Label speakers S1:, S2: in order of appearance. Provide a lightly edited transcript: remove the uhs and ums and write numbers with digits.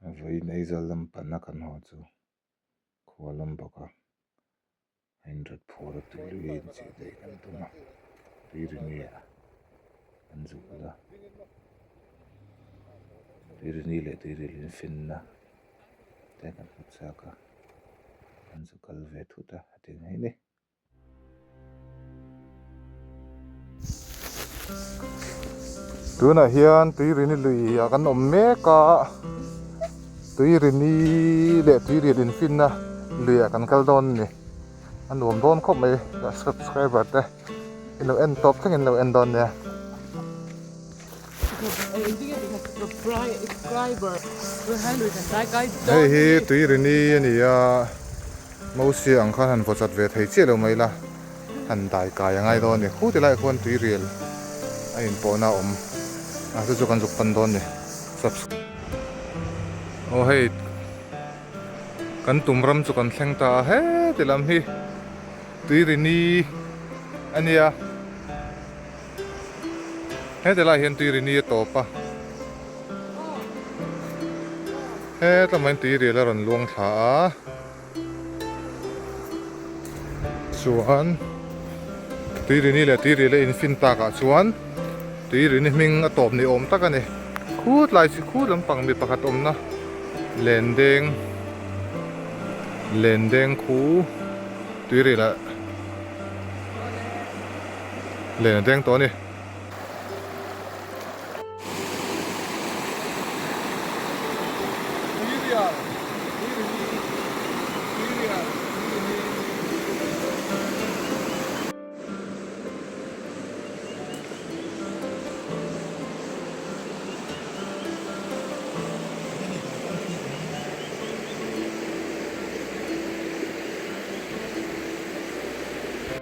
S1: Vawiin Aizawl lam panna kan haw chu khua lam bawk a a inrawt phur a tui lui a incheh daih kan tum a tuirini ah an zuk kal a tuirini leh tuiril infinna te kan hmu chak a an zu kal ve thut a a ti ngei ni. Tunah hian Tuirini lui ah kan awm mek a, Tuirini leh Tuirial infinna lui ah kan kal dawn a ni. A nuam dawn khawp mai subscriber te in lo en tawp thleng in lo en dawn nia. Hei hi Tuirini a ni a. Mosia ang khan han vaw chat ve thei chiah lo mai la, han dai kai a ngai dawn a ni. Khu ti laiah khuan tuirial a inpawhna a awm a, chu chu kan zuk pan dawn a ni. Subs. Aw hei, kan tum ram chu kan thleng ta a, heti lam hi tuirini a nia. Heti laiah hian tuirini a tawp a, hetlama hian tuirial a rawn luang thla a. Chuan tuirini leh tuirial a infin takah chuan tuirini hming a tawp ni awm tak a ni. Khut lai chi khut lampang mi pakhat awmna lendeng lendeng khu tuirial ah len a deng tawh a ni. Tuirial.